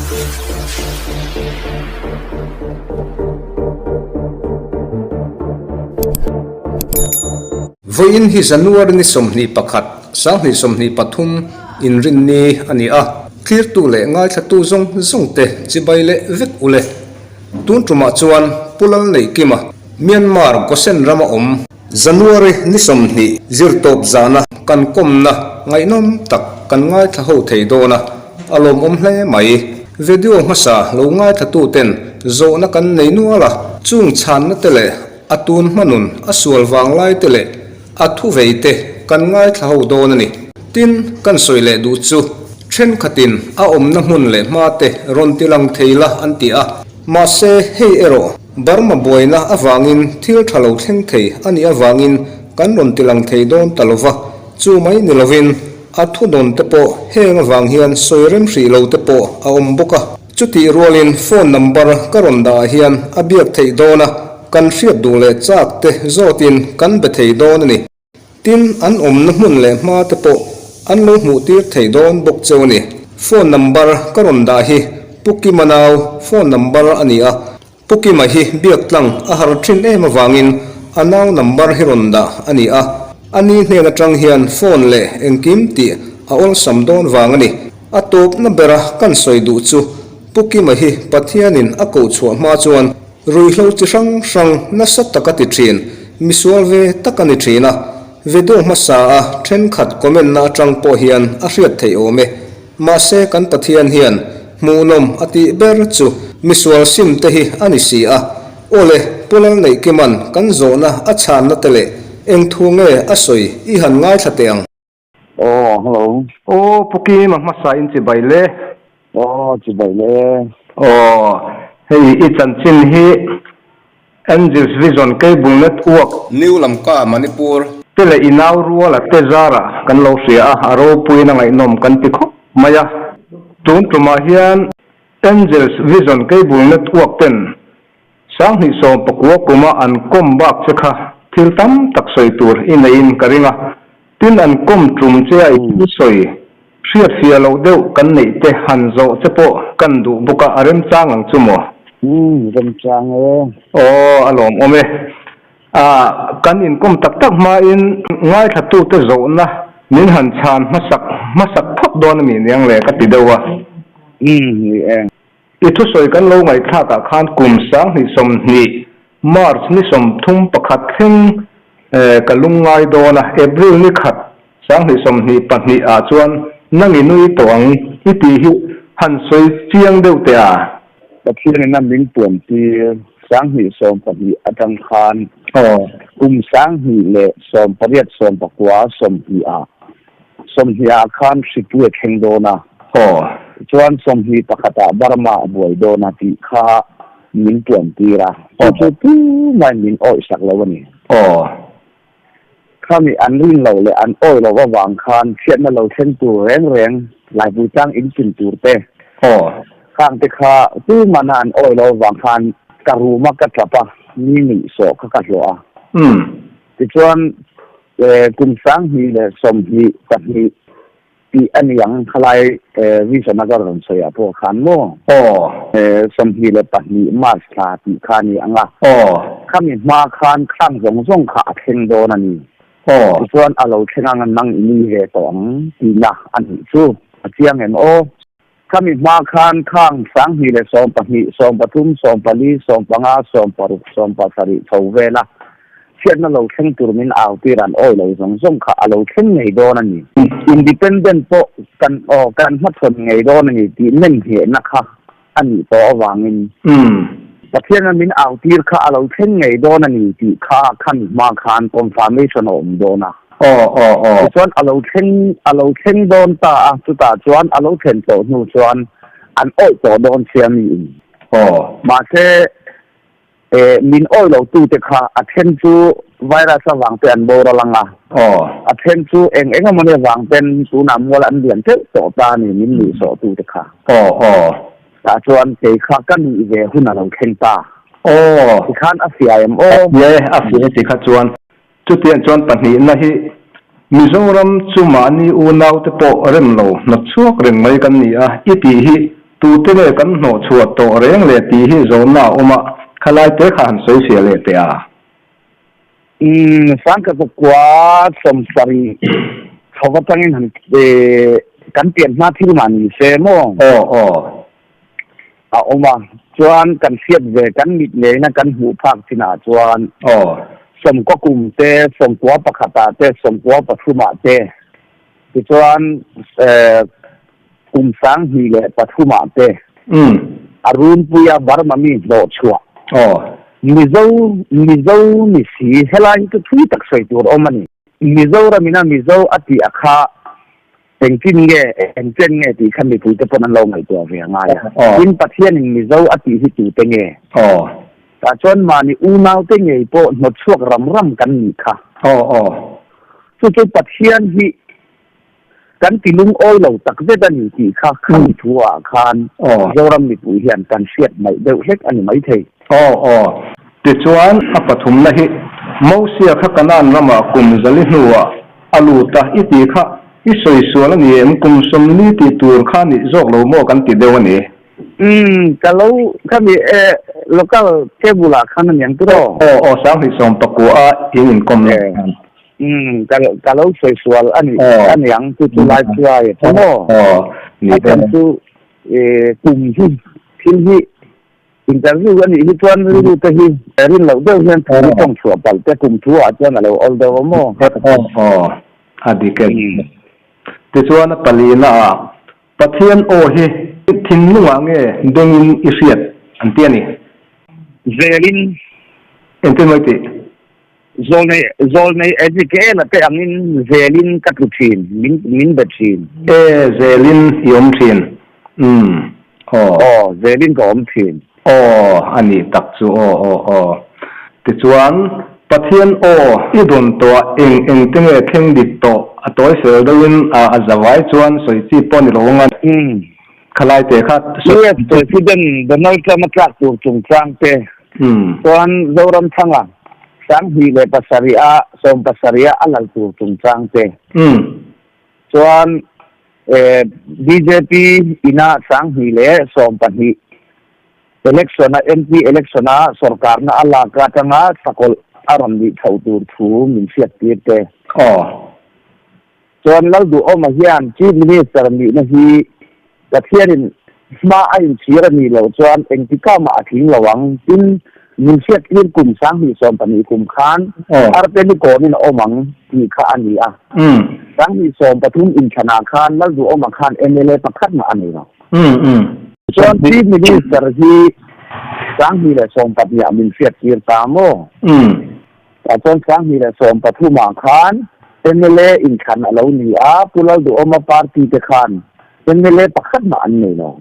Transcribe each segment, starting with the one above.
Vawiin hi January ni 21, 2023 inrinni a ni a, thlirtu leh ngaithlatu zawng zawngte chibai leh vek ule. Tun tumah chuan Pu Lalneihkima, Myanmar Gosen rama awm, January ni 20 zirtawp zana kan kawmna ngaihnawm tak kan ngaithla ho thei dawn a, a lawmawm hle mai. Video hmasa lo ngaithlatuten zawhna kan nei nual a, chung chhanna te leh a tun hmanun a sual vang lai te leh a thu vei te kan ngaithla ho dawn a ni. Tin, kan sawi leh duh chu thenkhatin a awmna hmun leh hma te rawn ti lang thei la an ti a, mahse hei erawh Burma buaina avangin thil tha lo thleng thei a nih avangin kan rawn ti lang thei dawn ta lo va, chu mai ni lovin a thu dawn te pawh heng avang hian sawi rem hrih lo te pawh a awm bawk a. Chutih rualin phone number ka rawn dah ah hian a biak theih dawn a, kan hriat duh leh chak te zawtin kan be thei dawn a ni. Tin, an awmna hmun leh hma te pawh an lo hmuh tir thei dawn bawk cheu a ni. Phone number ka rawn dah hi Pu Kima nau phone number a ni a, Pu Kima hi biak tlang a har thin em avangin a nau number hi rawn dah a ni a, a ni hnen atang hian phone leh engkim tih a awlsam dawn vang a ni. A tawpna bera kan sawi duh chu Pu Kima hi Pathianin a koh chhuah hma chuan ruihhlo chi hrang hrang nasa taka ti thin, misual ve tak a ni thin a. Video hmasa a thenkhat comment na atang pawh hian a hriat theih awm e. Mahse kan Pathian hian hmuhnawm a tih ber chu misual sim te hi a ni si a. Awle, Pu Lalneihkima'n kan zawhna a chhanna te leh eng thu nge a sawi i han ngaithla teh ang. Aw, hello. Aw, Pu Kima hmasa in chibai le. Aw, chibai le. Aw, hei i chanchin hi Angels Vision Cable Network. New Lamka, Manipur. Te leh i nau ruala te zarah kan lo hria a, a ropuiin a ngaihnawm kan ti khawp mai a. Tun tumah hian Angels Vision Cable Network ten 2019 kuma an kawm bak che kha thil tam tak sawi tur i neiin ka ring a. Tin an kawm tum che a i thil sawi hriatfiah loh deuh kan neih te han zawh che pawh kan duh bawk a, a remchang ang chu maw? Umm, remchang e. Aw, a lawmawm e. Ah, kan inkawm tak tak hmain ngaithlatute zawhna min han chhan hmasak hmasak phawt dawn a mi niang le ka ti deuh a. Umm, ni e. I thusawi kan lo ngaihthlakah khan kum 2020 March ni 31 thleng ka lungngai dawn a, April ni khat 2022 ah chuan nang i nui tawh ang i tih hi han sawi chiang deuh teh a. Pathian in a min puan tir 2012 atang khan kum 2018 19 20 ah 20 ah khan hripui a thleng dawn a, chuan 21 ah Burma a buai dawn a tih kha min puan tir a, chu chu tumah in min awih sak lo a ni. Khami an rin lo leh an awih loh avang khan chhiatna lo thleng tur reng reng Laipui tlang in chim tur te khang te kha tumahna an awih loh avang khan ka room a ka tap a, mi nuih sawh kha ka hlawh a. Tichuan kum 2022 tih a ni ang khalai vision a ka rawn sawi ah pawh khan maw? 22 March thla tih kha a ni ang a. Khami hma khan khang zawng zawng kha a thleng dawn a ni. Tichuan a lo thleng ang a nang i nui ve tawh ang tihna a nih chu. A chiang em aw? Khami hma khan khang 2012, 13, 14, 15, 16, 17 chho vel a, chhiatna lo thleng tur min au tir an awi lo zawng zawng kha a lo thleng ngei dawn a ni. Independent pawh kan aw kan hmachhawn ngei dawn a ni tih nem nghehna kha a nih tawh avangin Pathiana min au tir kha a lo thleng ngei dawn a ni tih kha khami hma khan confirmation a awm dawn a. Tichuan a lo thleng a lo thleng dawn ta a, chutah chuan a lo thlen tawh hnu chuan an awih tawh dawn sia miin. Mahse min awih lo tute kha a then chu virus avang te an boral ang a, a then chu eng eng emawni avang ten tunah mual an lian teuh tawh ta a ni min nuih sawh tute kha. Tah chuan kei kha ka nuih ve hun a lo thleng ta. Tikhan a fiah em aw? Ye, a fiah e tikha chuan. Chutiang chuan pahnihna hi Mizoram chu mahni unaute pawh rem lo hnawt chhuak reng mai kan ni a, i tih hi. Tute nge kan hnawh chhuah tawh reng le tih hi zawhna a awm a, khalai te kha han sawi fiah leh teh a. Umm, Sangka kua 70 chho atangin han kan pian hma thil mah ni se maw? Aw, aw. A awm a, chuan kan hriat ve kan mit ngeina kan hmuh phak chinah chuan Aw. 90 kum te, 91 ah te, 93 ah te, tichuan kum 2003 ah te a runpuia Burma mi hnawh chhuah Aw. Mizo Mizo ni si helai hi chu thui tak sawi tur awm a ni. Mizoram ina Mizo a tih a kha engtin nge engchen nge tih kha mipuite pawn an lo ngaihtuah ve a ngai a. Tin Pathianin Mizo a tih hi tute nge? Aw. Tah chuan mahni unaute ngei pawh hnawtchhuak ram ram kan nih kha. Aw aw. Chu chu Pathian hi Kan ti lungawi lo tak zet a ni tih kha khami thu ah khan Zoram mipui hian kan hriat maih deuh hlek a ni maithei. Aw aw. Tichuan a pathumna hi Mosia kha Kanaan ramah kum zali hnuah a lut a, i tih kha i sawi sual a ni em? Kum 40 tih tur kha nih zawk lo maw kan ti deuh a ni. Umm ka lo khami e local cable ah khan a niang tiraw? Aw aw 2019 a in inkawm lai khan. Umm ka ka lo sawi sual a ni a niang chu chu lai chuai a maw? Aw A chhan chu kum hi thil hi interview a nih hi chuan rilru te hi rin loh deuh hian thu hi tawng chhuah palh te kum thu ah chuan a lo awl deuh a maw? Aw aw a dik e. Tichuan a palina ah Pathian aw hi thinlungah nge bengin i hriat an ti a ni. Zelin. Engtin mawi tih? Zawlnei, zawlnei Ezekiela te angin zelin ka tlu thin, min, min be thin. E, zelin i awm thin. Umm, aw. Aw, zelin ka awm thin. Aw, a nih tak chu, aw, aw, aw. Tichuan, Pathian aw i dawn tawh a eng eng te nge thleng dik tawh a tawi fel deuhin a, a zavai chuan sawi chi pawh ni lo ang a. Umm. Khalai te kha sawi. US President Donald Trump a tlak tur chungchang te. Chuan Zoramthanga 2007 a 17 a a lal tur chungchang te. Chuan bjp ina 2012 election a MP election a sorkarna a lak atanga sakawlh a rawn nih chhoh tur thu min hriat tir te. Aw. Chuan Lalduhawma hian Chief Minister nihna hi Pathianin hma a inchhir a nih loh chuan engtikah mah a tling lo ang. Tin, min hriattir kum 2012 kum khan Artemi kawnin a awm ang tih kha a ni a. 2013 inthlanah khan Lalduhawma khan mla pakhat mah a nei lo. Chuan Chief Minister hi 2014 ah min hriattir ta maw? Tah chuan 2013 ah khan mla inthlan a lo ni a, Pu Lalduhawma party te khan mla pakhat mah an nei lo.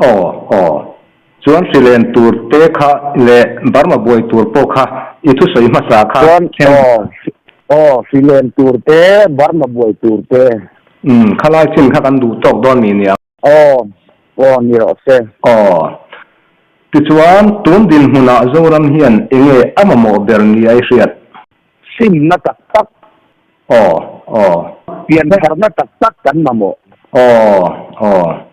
Aw, aw. Chuan hrilen tur te kha leh Burma buai tur pawh kha i thusawi hmasa kha. Chuan, aw, aw, hrilen tur te, Burma buai tur te. Umm, khalai chin kha kan duh tawk dawn mi nia. Aw, aw ni rawh se. Aw. Tichuan, tun dinhmunah Zoram hian enge a mamawh ber ni a i hriat? Simna tak tak. Aw, aw. Piantharna tak tak kan mamawh. Aw, aw.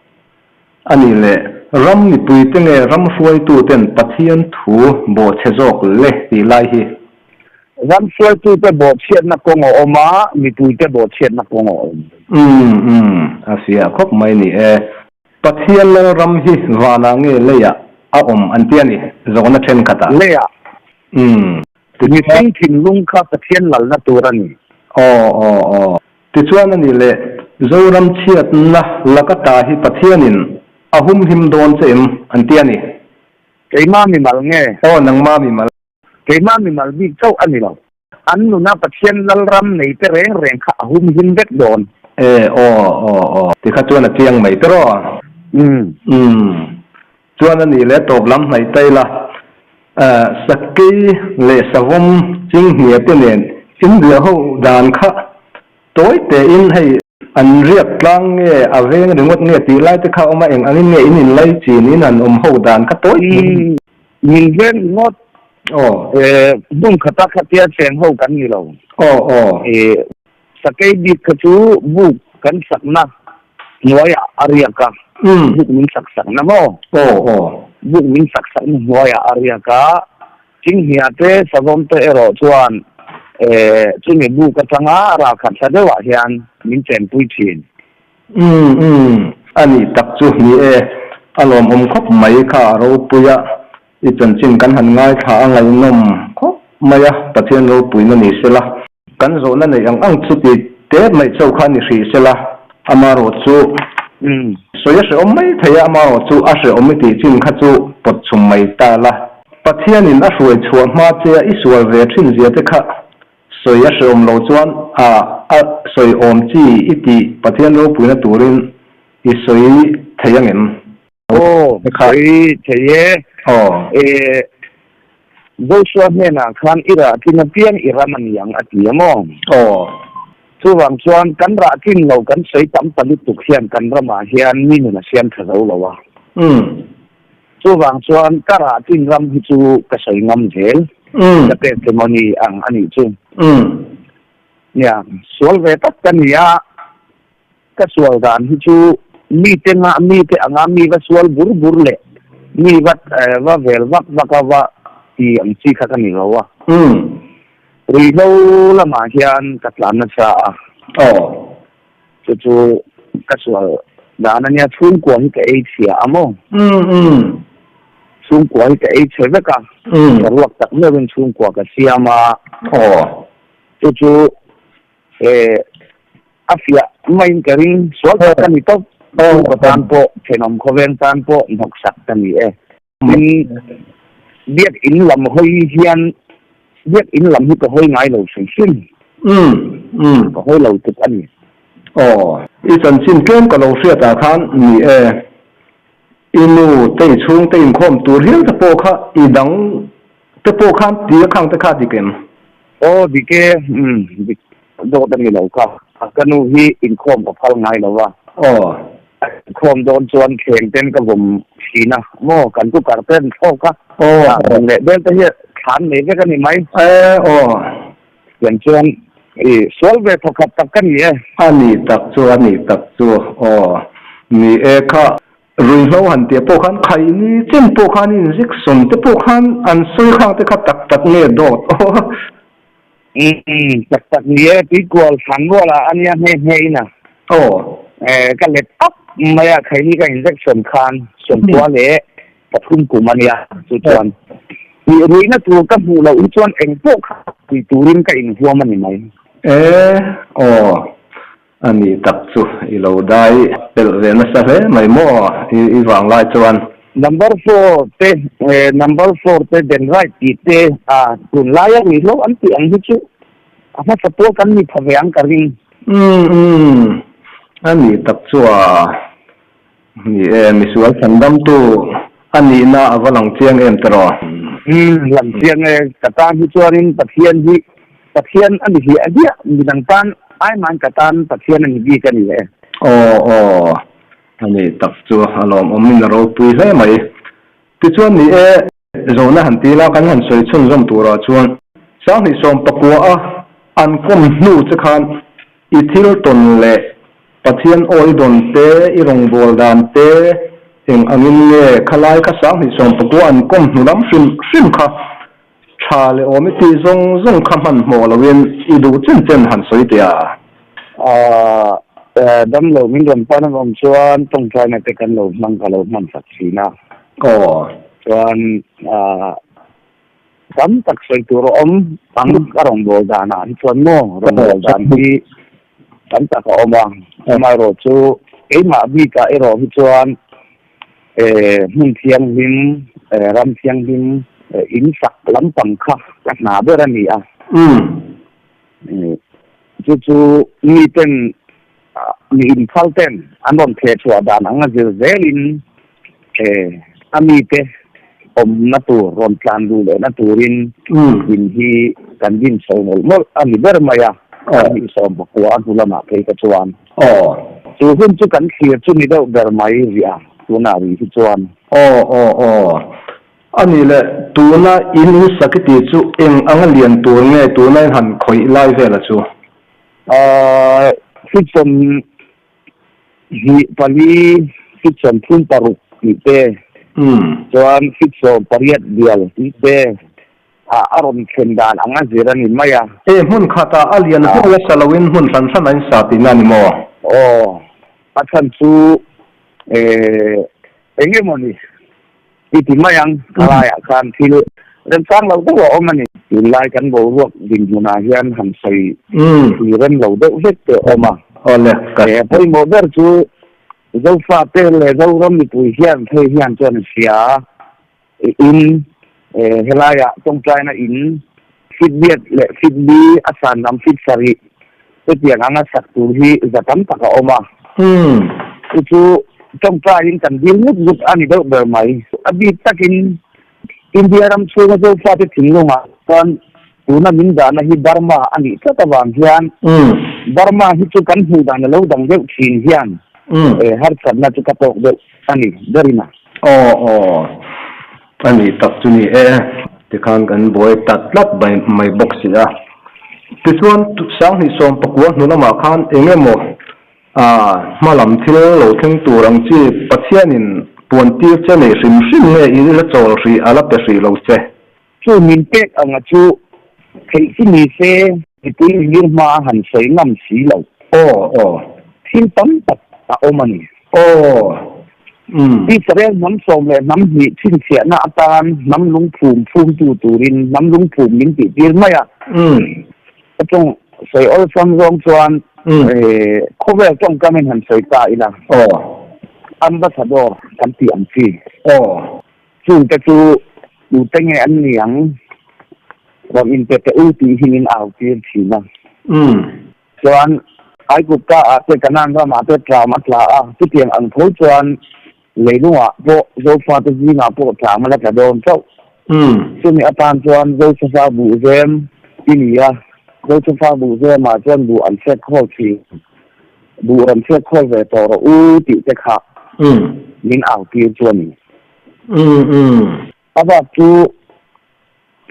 A nih leh, ram mipuite nge ram hruaituten Pathian thu bawhchhe zawk le tih lai hi? Ram hruaitute bawhchhiatna kawng a awm a, mipuite bawhchhiatna kawng a awm. Umm umm, a fiah khawp mai ni e. Pathian Lalram hi vanah nge leiah a awm an ti a ni, zawhna thenkhatah. Leiah. Umm. Mihring thinlung kha Pathian lalna tur a ni. Aw aw aw. Tichuan a ni le, Zoram chhiatna laka ta hi Pathianin a humhim dawn che em an ti a ni. Keimah mimal nge? Aw, nangmah mimal. Keimah mimal bik chauh a ni lo. An nuna Pathian Lalram nei te reng reng kha a humhim vek dawn. E, aw, aw, aw. Tikha chuan a chiang mai te rawh. Umm. Umm. Chuan a nih leh tawp lam hnaih ta ila, sakei leh savawm chinghnia te nen inriah ho dan kha tawi tein hei an riak tlang nge a veng ringawt nge tih lai te kha awm a, eng angin nge in inlai chin in han awm ho dan kha tawi tein. Umm. Min veng ringawt. Aw. Hmun khata khatia cheng ho kan ni lo. Aw aw. Sakei bik kha chu buk kan sakna hnuaiah a riak a. Buk min sak sakna maw? Buk min sak sakna hnuaiah a riak a, Chinghnia te Savawm te erawh chuan chumi buk atanga ralkhat hla deuhah hian min chenpui thin. Umm umm, a nih tak chu ni e, a lawmawm khawp mai kha a ropui a, i chanchin kan han ngaithla a ngaihnawm khawp mai a, Pathian ropuina ni sela. Kan zawhna neih ang ang chu ti tep mai chauh kha ni hrih sela, amarawh chu sawi a hrehawm mai thei a, amarawh chu a hrehawm i tih chin kha chu pawt chhum mai ta la. Pathianin a hruai chhuah hma che a i sual ve thin zia te kha sawi a hrehawm lo chuan a a sawi awm chi i tih Pathian ropuina turin i sawi thei angem? Aw, sawi thei e. E, Joshua hnenah khan i rah tlin apiang i ram a ni ang a ti a maw? Aw. Chuvang chuan kan rah tlin lo kan sawi tam ta lutuk hian kan ramah hian mi nun a siam tha zo lo a. Chuvang chuan ka rah tlin ram hi chu ka sawi ngam zel. Ka testimony ang a nih chu. Nia, sual ve tak ka ni a. Ka sual dan hi chu mite nga mite anga mi va sual bur bur leh mi va va vel vak vak a va ti ang chi kha ka ni lo a. Ruihhlo lamah hian ka tlan nasa a. Chu chu ka sual dan a nia, chhungkua hi ka ei chhia a maw? Chhungkua hi ka ei chhe vek a, ka ruak tak meuhin chhungkua ka siam a. Chu chu A fiah maiin ka ring, sual tak ka ni tawp. Chhungkaw tan pawh, thenawm khawveng tan pawh hnawksak ka ni e. Tin, biak in lam hawi hian, biak in lam hi ka hawi ngai lo hrim hrim. Ka hawi lo tuk a ni. Aw, i chanchin tlem ka lo hriat ah khan ni e. I nu te i chhungte inkhawm tur hial te pawh kha i dang te pawh khan ti a khang te kha dik em? Aw dik e, umm dik dawt a ni lo kha. Ka nu hi inkhawm ka phal ngai lo a. Aw. A inkhawm dawn chuan thleng ten ka vawm thin a, maw kan cooker te an thlawk a. Aw. Vawm leh bel te hi thlan nei vek a ni mai. E aw. Tiang chuan i sual ve thawkhat tak ka ni e. A ni tak chu, a ni tak chu, aw. Ni e kha, ruihhlo han tih pawh khan khaini chen pawh khan injection te pawh khan an sawi khang te kha tak tak nge dawt aw. Umm tak tak ni e, tuikual thlan rual ah a nia hne hne in a. Aw. Ka let up mai a, khaini ka injection khan sawmkua leh Pathum kum a nia, chu chuan tih ruihna tur ka hmuh loh hi chuan eng pawh kha tih turin ka inhuam a ni mai. E, aw, a ni tak chu i lo dai pelh ve nasa hle mai maw i i vang lai chuan. Number four te, number four te den right tih te a tunlaia ruihhlo an tih ang hi chu a hmasa pawl kan ni pha ve ang ka ring. Umm umm, a ni tak chu a. Ni e, misual chhandamtu a nihna a va lang chiang em tiraw? Umm, lang chiang e. Ka tan hi chuanin Pathian hi Pathian a ni hliah hliah, midang tan ai mahin ka tan Pathian a ni bik a ni e. Aw aw, a nih tak chu a lawmawmin a ropui hle mai. Tichuan ni e, Zawhna han ti la, kan han sawi chhunzawm turah chuan 2019 a an kawm hnu che khan i thil tawn leh Pathian aw i dawn te, i rawngbâwl dan te eng angin nge khalai kha 2019 an kawm hnu lam hrim hrim kha tha leh awm i tih zawng zawng kha hmanhmawh loin i duh chen chen han sawi teh a. Damlo min rawn pan an awm chuan tawngtaina te kan lo hmang ka lo hman sak thin a. Aw. Chuan tam tak sawi tur a awm ang ka rawngbâwl danah hi chuan maw rawngbâwl dan hi tam tak a awm a. Amaherawh chu keimah bikah erawh hi chuan hmun thianghlim, ram thianghlim in sak lampang kha ka hna ber a ni a. Chu chu miten mi inphal ten an rawn thleh chhuah dan anga zir zelin a mite awmna tur rawn tlan duh lehna turin in hi kan din chho mawlh mawlh a ni ber mai a, 2019 a hnu lamah phei kha chuan. Chu hun chu kan thlir chu ni deuh ber mai rih a, tunah rih hi chuan. Aw aw aw. A nih leh, tuna in in sak i tih chu eng anga lian tur nge tuna in han khawih lai vela chu? Aaa, feet 24. Feet 36 tih te, chuan feet 18 bial tih te a rawn thlen dan ang a zir a ni mai a. E, hmun khatah a lian huai a sa loin hmun hran hran a insa tihna a ni maw? Aw, a chhan chu eng emaw ni I ti mai ang, ka laiah khan thil remchang lo deuh a awm a ni. Tunlai kan boruak dinhmunah hian han sawi thui rem lo deuh vek te a awm a. A pawimawh ber chu Zofate leh Zoram mipui hian phei hian chuan a hria a, in helaiah tawngtaina in feet biat leh feet li a san lam feet sarih Hetiang anga sak tur hi za tam tak a awm a. Chu chu tawngtaiin kan dil ngut ngut a ni deuh ber mai. A bik takin India ram chhunga Zofate thinlungah chuan tuna min dahna hi Burma a nih tlat avang hian Burma hi chu kan hmuh dan a lo dang deuh thin hian harsatna chu ka tawk deuh a ni berin a. Aw aw a ni tak chu ni e, tikhan kan buai ta tlat mai bawk si a. Tichuan 2019 hnu lamah khan eng emaw hma lam thil lo thleng tur ang chi Pathianin puan tir che nei hrim hrim nge i la chawl hrih a la pe hrih lo che. Chu min pek anga chu theih chu ni se mipui mihir hma a han sawi ngam si lo. Aw aw. Thil tam tak a awm a ni. Aw umm. Israel hnam sawm leh hnam hnih chhinchhiahna atan hnam lungphum phumtu turin hnam lungphum min tihtir mai a. Umm. Ka tawng sawi awlsam zawng chuan khawvel tawngkamin han sawi ta ila. Aw. Ambassador kan tih ang chi. Aw. Chungte chu tute nge an ni ang? Rawn inpe teh u tih hi min au tir thin a. Chuan Aigupta ah te Kanaan ramah te tlam a tla a, chutiang ang tho chuan leilungah pawh Zofate zingah pawh tlam a la tla dawn chauh. Chumi atan chuan Zosafa buhzem i ni a, Zosafa buhzemah chuan buh an chhek khawl thin. Buh rawn chhek khawl ve tawh rawh u tih te kha min au tir chu a ni. A bak chu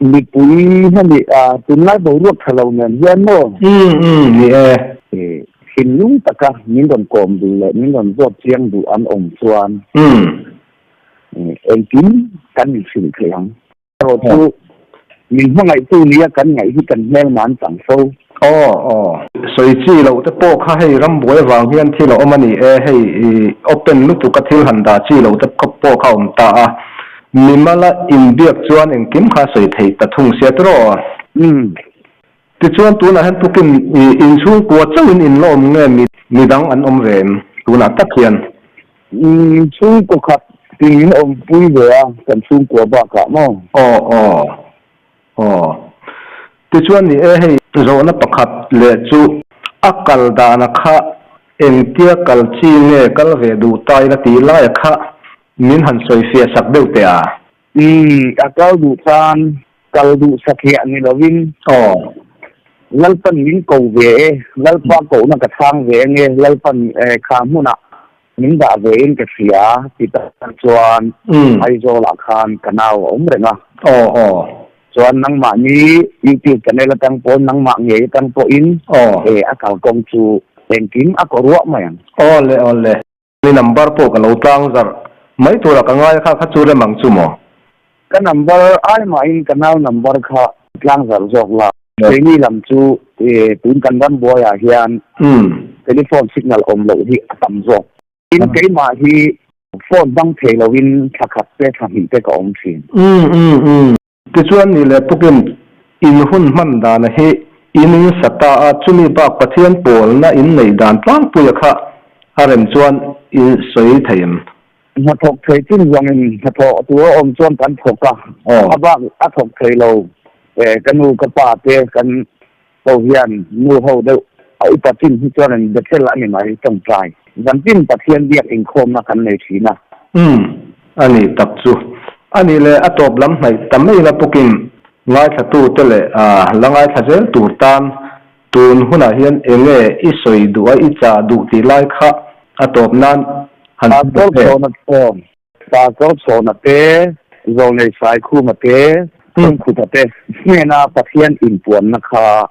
mipui hemi tunlai boruak tha lo nen hian maw? Ni e. Thinlung taka min rawn kawm duh leh min rawn zawt chiang duh an awm chuan engkim kan inhrilh thei ang. Erawh chu min hmangaihtu nia kan ngaih hi kan hmelma an chang fo. Aw aw. Sawi chi loh te pawh kha hei rambuai avang hian thil a awm a ni e, hei i open lutuk a thil han dah chi loh te pawh kha a awm ta a, mimala inbiak chuan engkim kha sawi theih ta thung sia tiraw? Umm. Tichuan tunah hian tukin i inchhungkua chauhin in la awm nge mi midang an awm ve em tunah tak hian? Umm chhungkaw khat tin min awmpui ve a kan chhungkua bakah maw? Aw aw aw. Tichuan ni e hei zawhna pakhat leh chu a kal dana kha engtia kal chi nge kal ve duh ta ila tih laia kha min han sawi fiah sak deuh teh a? Umm a kal duh tan kal duh satliah ni lovin Aw. Lalpan min ko ve e, Lalpa kohna ka chhang ve ange, Lalpan kha hmunah min dah ve in ka hria ti tak chuan Aizawlah khan ka nau a awm reng a. Aw aw. Chuan nangmahni YouTube channel atang pawhin nangmah ngei atang pawhin a kalkawng chu engkim a kaw ruah mai ang. Aw le aw le. Mi number pawh ka lo tlang zarh mai tura ka ngai kha kha chu rem ang chu maw? Ka number ai mahin ka nau number kha tlang zarh zawk la. Keini lam chu tun kan ram buaiah hian telephone signal awm loh hi a tam zawk. Tin keimah hi phone hmang thei loin thla khat te thla hnih te ka awm thin. Tichuan ni leh pukin in hun hman dana hi in in sa ta a, chumi bak Pathian pawlna in neih dan tlangpuia kha a rem chuan i sawi thei em? Hnathawk thei chin zawngin hnathawh tur a awm chuan kan thawk a, a bak a thawk thei lo. Ka nu ka pa te kan ho hian nu ho deuh a upa chin hi chuan in Bethel a ni mai tawngtai. Zantin Pathian biak inkhawmna kan nei thin a. Umm, a nih tak chu. A nih leh a tawp lam hnaih ta mai la pukin ngaithlatute leh la ngaithla zel tur tan tun hunah hian enge i sawi duh a i chah duh tih lai kha a tawp nan han Pastor Chhawna Pastor Chhawna te, Zawlnei Saikhuma te, Thangkhuta te hnena Pathian inpuanna kha.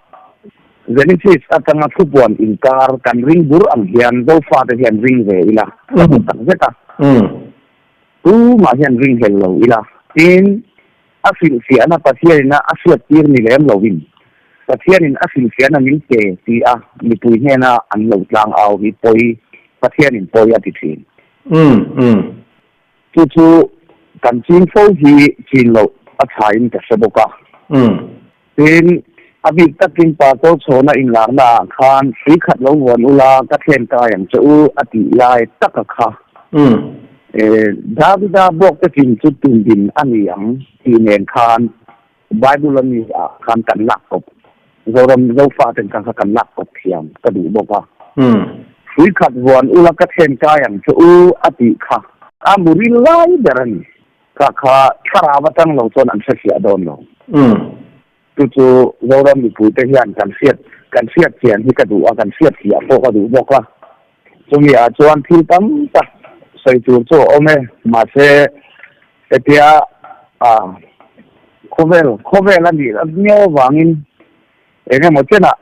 Genesis atanga thupuan inkar kan ring bur ang hian Zofate hian ring ve ila ka hmu tak zet a. Tumah hian ring hlel lo ila. Tin, a hrilhfiahna Pathianina a hriattir ni lem loin Pathianin a hrilhfiahna min pe ti a mipui hnena an lo tlang au hi pawi Pathianin pawi a ti thin. Chu chu kan ching fo hi chin loh a thain ka hre bawk a. Tin, a bik takin Pastor Chhawna inlarna ah khan hrui khat lo vuan ula ka thlen kai ang che u a tih lai taka kha. Davida bawk te chin chu tundin a ni ang tih nen khan Bible a mi ah khan kan lak kawp Zoram Zofa ten khan kha kan lak kawp thiam ka duh bawk a. Hrui khat vuan ula ka thlen kai ang che u a tih kha a muril lai ber a ni. Kha kha thlarau atang lo chuan an hrefiah dawn lo. Chu chu Zoram mipuite hian kan hriat kan hriat chian hi ka duh a, kan hriat fiah pawh ka duh bawk a. Chumi ah chuan thil tam tak sawi tur chu a awm e. Mahse hetia ah khawvel khawvel a nih miau avangin Eng emaw chenah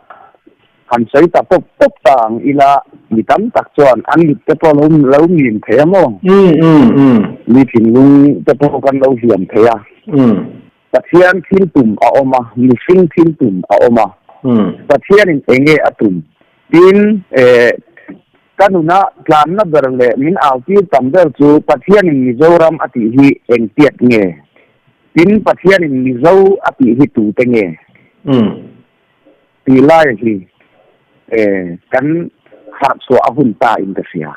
han sawi ta pawp pawp ta ang ila mi tam tak chuan an mit te pawh lo lo mim thei a maw? Mi thinlung te pawh kan lo hliam thei a. Pathian thil tum a awm a, mihring thil tum a awm a. Pathianin eng nge a tum? Tin, ka nuna tlanna ber leh min autir tam ber chu Pathianin Mizoram a tih hi eng tiat nge? Tin, Pathianin Mizo a tih hi tute nge? Tih lai hi kan harhchhuah a hun ta in ka hria.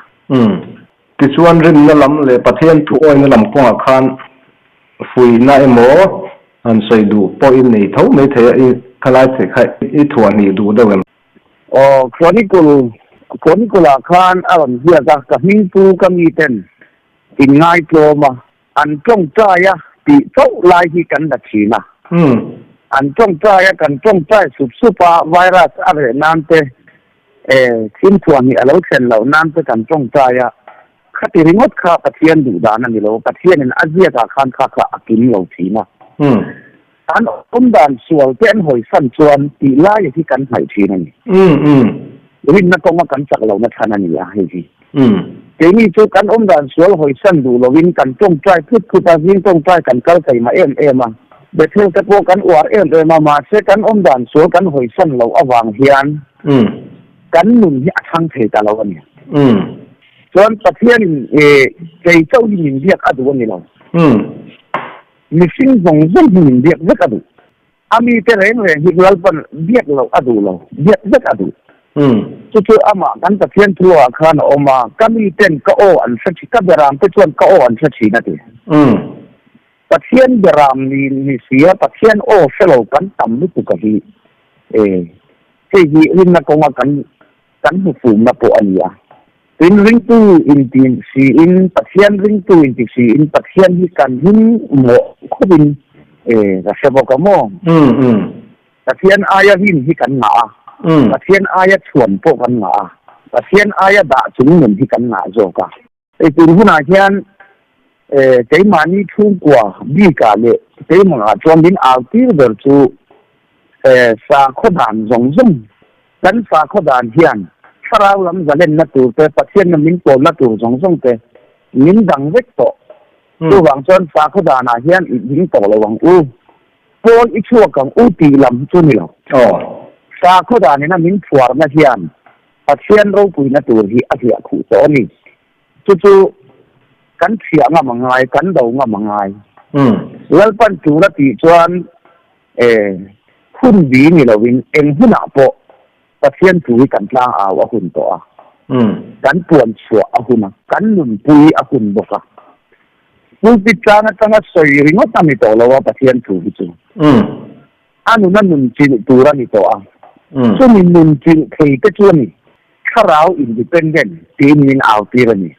Tichuan rinna lam leh Pathian thu awihna lam kawngah khan fuihna emaw han sawi duh pawh i nei tho mai thei a, i khalai che kha i thuahhnih duh deuh em? Aw, Chronicle, Chronicle-ah khan a rawn ziak a, ka hmingpu ka miten inngaihtlawm a, An tawngtai a tih chauh lai hi kan la thin a. An tawngtai a, kan tawngtai sup sup a, virus a reh nan te, thimthuah hnih a lo thlen loh nan te kan tawngtai a. Khati ringawt kha Pathian duh dan a ni lo, Pathianin a ziakah khan kha kha a kim lo thin a. An awmdan sual te an hawisan chuan tih laia hi kan hnaih thin a ni. Rinna kawnga kan chak lohna chhan a ni a hei hi. Keini chu kan awmdan sual hawisan duh loin kan tawngtai phut phut a, zing tawngtai kan kal thei mah em em a, Bethel te pawh kan uar em em a, mahse kan awmdan sual kan hawisan loh avang hian kan nun hi a thang thei ta lo a ni. Chuan Pathianin kei chauh hi min biak a duh a ni lo. Mihring zawng zawng hi min biak vek a duh. A mite reng reng hi Lalpan biak loh a duh lo, biak vek a duh. Chu chu amah kan Pathian thu ah khan a awm a, ka miten ka aw an hre thin, ka beram te chuan ka aw an hre thin a ti. Pathian beram ni ni si a, Pathian aw hre lo kan tam lutuk a hi. E, hei hi rinna kawnga kan kan hmufumna pawh a ni a. Tin, ringtu inti siin, Pathian ringtu inti siin, Pathian hi kan him mawh khawpin ka hre bawk a maw? Pathian aia rin hi kan ngah a, Pathian aia chhuan pawh kan ngah a, Pathian aia dah chung nun hi kan ngah zawk a. Hei tun hunah hian keimahni chhungkua bikah leh keimahah chuan min autir ber chu sakhaw dan zawng zawng, kan sakhaw dan hian thlarau lam zalenna tur te, Pathianna min pawlna tur zawng zawng te min dang vek tawh. Chuvang chuan sakhaw danah hian i ding tawh lo ang u, pawl i chhuak ang u tih lam chu ni lo. Sakhaw danina min phuarna hian Pathian ropuina tur hi a hliah khuh tawh a ni. Chu chu kan chhiah ngam a ngai, kan do ngam a ngai. Lalpan tur a tih chuan e hun bi ni lovin eng hunah pawh Pathian thu hi kan tlang au a hun tawh a, kan puan chhuah a hun a, kan nunpui a hun bawk a. Pulpit tlang atanga sawi ringawt a ni tawh lo a Pathian thu hi chu. A nuna nun chilh tur a ni tawh a, chumi nun chilh thei te chu a ni. Thlarau independent tiin min au tir a ni.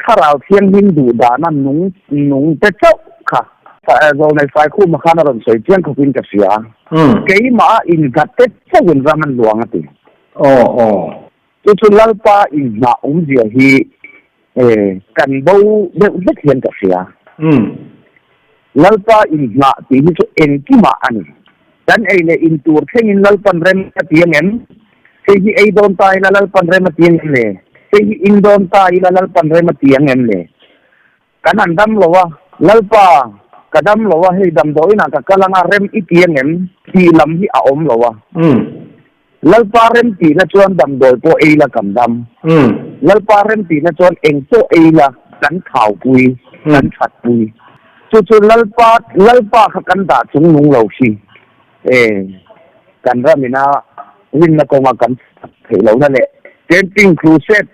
Thlarau thianghlim duh dana nung nung te chauh kha. Zawlnei Saikhuma khan a rawn sawi chiang khawpin ka hria a, keimah a innghat te chauhin ram an luang a ti. Chu chu Lalpa inhnah awmzia hi kan bo deuh hlek hian ka hria. Lalpa inhnah tih hi chu engkimah a ni. Kan ei leh in tur thlengin Lalpan rem a ti ang em? Hei hi ei dawn ta ila Lalpan rem a ti ang em le? Hei hi in dawn ta ila Lalpan rem a ti ang em le? Kan han dam lo a, Lalpa, ka dam lo a, hei damdawiinah ka kal ang a, rem i ti ang em? Tih lam hi a awm lo a. Lalpa rem tihna chuan damdawi pawh ei la kan dam. Lalpa rem tihna chuan eng pawh ei la kan thaupui, kan thatpui. Chu chu Lalpa, Lalpa kha kan dah chung nung lo hi e, kan ramina rinna kawnga kan chak theih lohna leh camping crusade,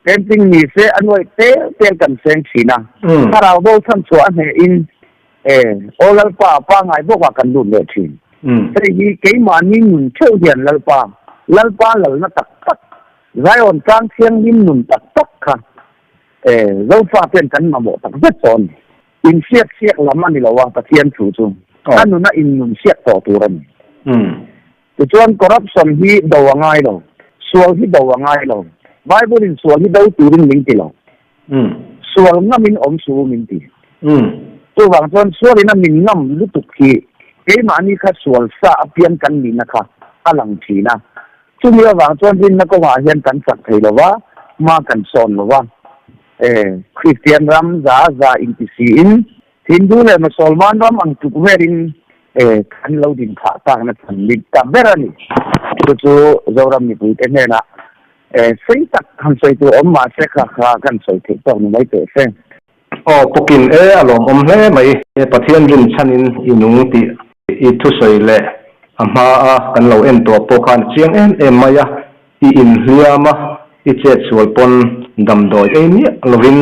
camping ni se a nuaih tel tel kan seng thin a, thlarau bo chhan chhuah a hnehin e, aw Lalpa pangai bawkah kan lut leh thin. Hei hi keimahni nun theuh hian Lalpa, Lalpa lalna tak tak, Zion tlang thianghlim nun tak tak kha E, Zofa ten kan mamawh tak zet tawh a ni. Inhriat siak lam a ni lo a, Pathian thu chu a nuna innun siak tawh tur a ni. Tichuan corruption hi do a ngai lo, sual hi do a ngai lo. Bible in sual hi do turin min ti lo. Sual ngamin awm suh u min ti. Chuvang chuan sualin a min ngam lutuk hi keimahni kha sual sa apiang kan nihna kha a lang thin a. Chumi avang chuan rinna kawngah hian kan chak thei lo va, hma kan sawn lo va. E, Kristian ram za za inti siin, Hindu leh Mosolman ram ang tluk verin e, kan lo din phah takna chhan lit ta ber a ni. Chu chu Zoram mipuite hnenah e, sei tak han sawi tur awm mahse kha kha kan sawi theih tawk ni mai teh se. Aw pawkin e a lawmawm hle mai. Pathian rin chhanin i nung tih i thusawi leh a hma a kan lo en tawh pawh khan a chiang em em mai a, i inhliam a, i chet sual pawn damdawi ei miah lovin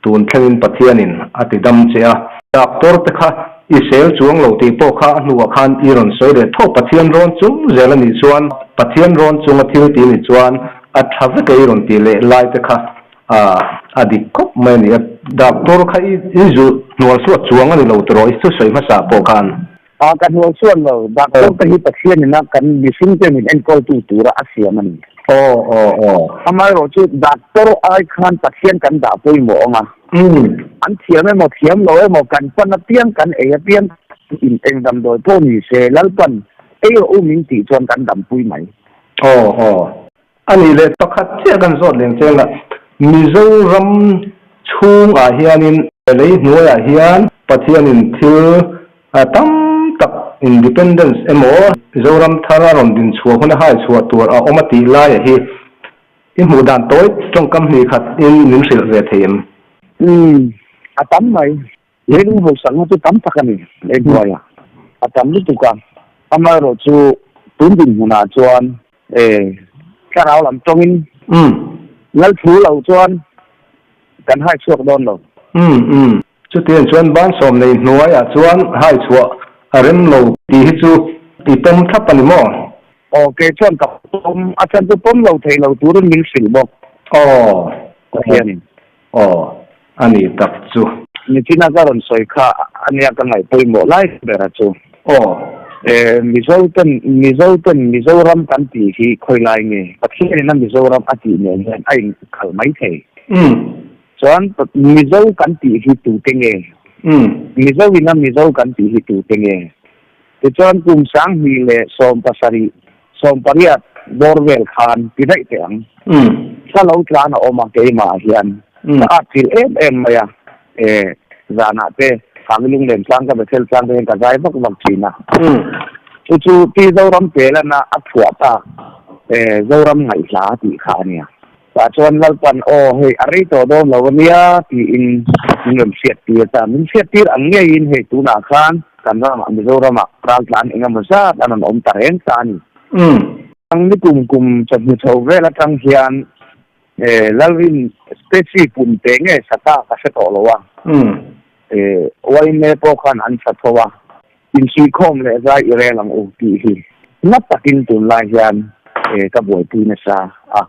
tun thlengin Pathianin a ti dam che a. Doctor te kha i sel chuang lo tih pawh kha a hnuah khan i rawn sawi leh tho, Pathian rawn chung zel a nih chuan Pathian rawn chunga thil ti nih chuan a tha vek e i rawn tih leh lai te kha A, a dik khawp mai a ni a. Doctor kha i i zu hnual suat chuang a ni lo tiraw i thusawi hmasa pawh khan. A, ka hnual suat lo. Doctor te hi Pathian ina kan mihring te min enkawltu tura a siam a ni. Aw, aw, aw. Amaherawh chu doctor ai khan Pathian kan dah pawimawh ang a. An thiam emaw thiam lo emaw kan pan apiang kan ei apiang in eng damdawi pawh ni se Lalpan ei rawh u min tih chuan kan dampui mai. Aw, aw. A nih leh pakhat chiah kan zawt leng cheng a, Mizoram chhungah hianin lei hnuaiah hian Pathianin thil tam tak Independence emaw Zoram thar a rawn din chhuah hun a hai chhuah tur a awm a tih laia hi i hmuh dan tawi tawngkam hnih khat in min hrilh ve thei em? Umm, a tam mai. Leilung hausakna chu tam tak a ni lei hnuaiah a tam lutuk a, amaherawh chu tun dinhmunah chuan E, thlarau lam tawngin lal thu lo chuan kan hai chhuak dawn lo. Umm umm. Chutiang chuan ban sawm nei hnuaiah chuan hai chhuah a rem lo tih hi chu i pawm thlap a ni maw? Aw, kei chuan ka pawm, a chhan chu pawm lo thei lo turin min hrilh bawk. Aw. Pathianin. Aw, a ni tak chu. Nichina ka rawn sawi kha a nia ka ngaih pawimawh lai ber a chu. Aw. E, Mizo ten, Mizo ten Mizoram kan tih hi khawi lai nge? Pathian in a Mizoram a tih nen hian a inkhalh mai thei. Umm. Chuan Mizo kan tih hi tute nge? Umm. Mizo in a Mizo kan tih hi tute nge? Tichuan kum 2017, 18 bawr vel khan ti daih teh ang. Thla lo tlan a awm a keimah ah hian ka at thil em em mai a, e zanah te Khami Lunglen tlang ka Bethel tlang te hian ka zai vak vak thin a. Chu chu Pi Zoram Pelana a phuah tak e Zoram Ngaihhla tih kha a nia. Tah chuan Lalpan aw hei a rei tawh dawn lo a nia tiin min rawn hriat tir ta. Min hriat tir ang ngeiin hei tunah khan kan ramah Mizoramah raltlan eng emaw zat an rawn awm ta reng ta a ni. Ang ni kum kum chawhnu chho vel atang hian Lalrin Stacy Punte nge sa ta ka hre tawh lo a. Yma pawh khan an sa tho a. Insuihkhawm leh zai i rel ang u tih hi na takin tunlai hian ka buaipui nasa a.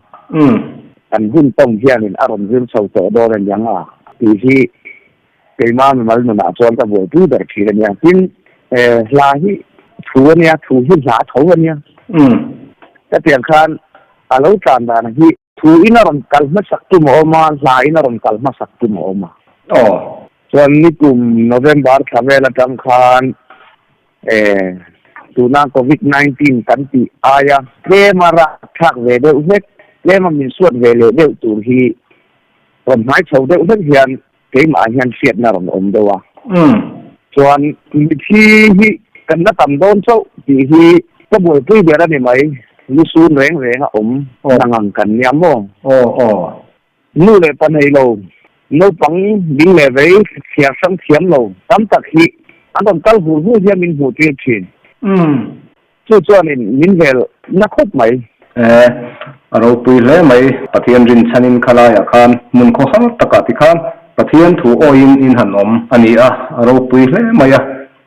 Kan hun tawng hianin a rawn zir chho tawh dawn a niang a tih hi keima mimal nunah chuan ka buaipui ber thin a nia. Tin, hla hi thu a nia, thu hi hla tho a nia. Hetiang khan a lo tlan dan hi thu in a rawn kal hmasak tum a awm a, hla in a rawn kal hmasak tum a awm a. Aw. Chuan nikum November thla vel atang khan eh Tuna Covid 19 kan tih aia tlema rahthlak ve deuh hlek, tlema min suat ve leh deuh tur hi rawn hmai chho deuh hlek hian keimah hian hriatna rawn awm deuh a. Chuan mithi hi kan la tam dawn chauh tih hi ka buaipui ber a ni mai, lusun reng reng a awm nang ang kan nia maw? Nu leh pa nei lo, naupang ding leh vei chhiar hrang thiam lo tam tak hi an rawn kal hur hur hian min hmuh tir thin. Chu chuanin min vel na khawp mai. E, a ropui hle mai. Pathian rinchhanin khalaiah khan hmun khaw har takah tikhan Pathian thu awiin in han awm a ni a, a ropui hle mai a.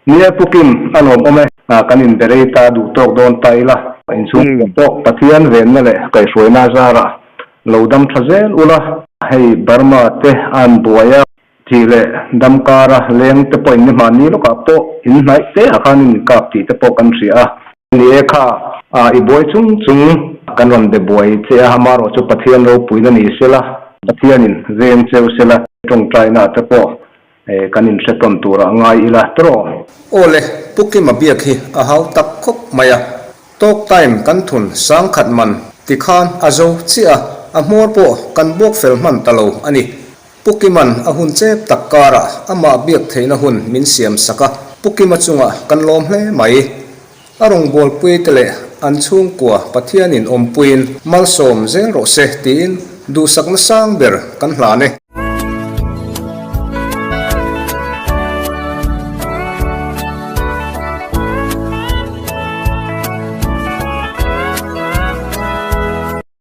Nia Pu Kim, a lawmawm e. Kan inbe rei ta duh tawk dawn ta ila. Inchhungkua pawh Pathian venna leh kaihhruaina zarah lo dam tha zel ula. Hei Burma te an buai a, thih leh dam kara leng te pawh in ni hmanni lawkah pawh in hnaih te ah khan in inkap tih te pawh kan hria a. Ni e kha, i buai chung chung kan rawn be buai che a, amaherawh chu Pathian ropuina ni sela, Pathianin veng cheu sela, tawngtaina te pawh Kan inhre tawn turah ngai ila tawh. Aw le, Pu Kima biak hi a hau tak khawp mai a. Talk time kan thun sang khat man ti khan a zo chiah a, a hmawr pawh kan buak fel hman ta lo a ni. Pu Kima'n a hun chep tak karah amah biak theihna hun min siam sak a, Pu Kima chungah kan lawm hle mai. A rawngbawlpui te leh an chhungkua Pathianin awmpuiin malsawm zel rawh se tiin duhsakna sang ber kan hlan e.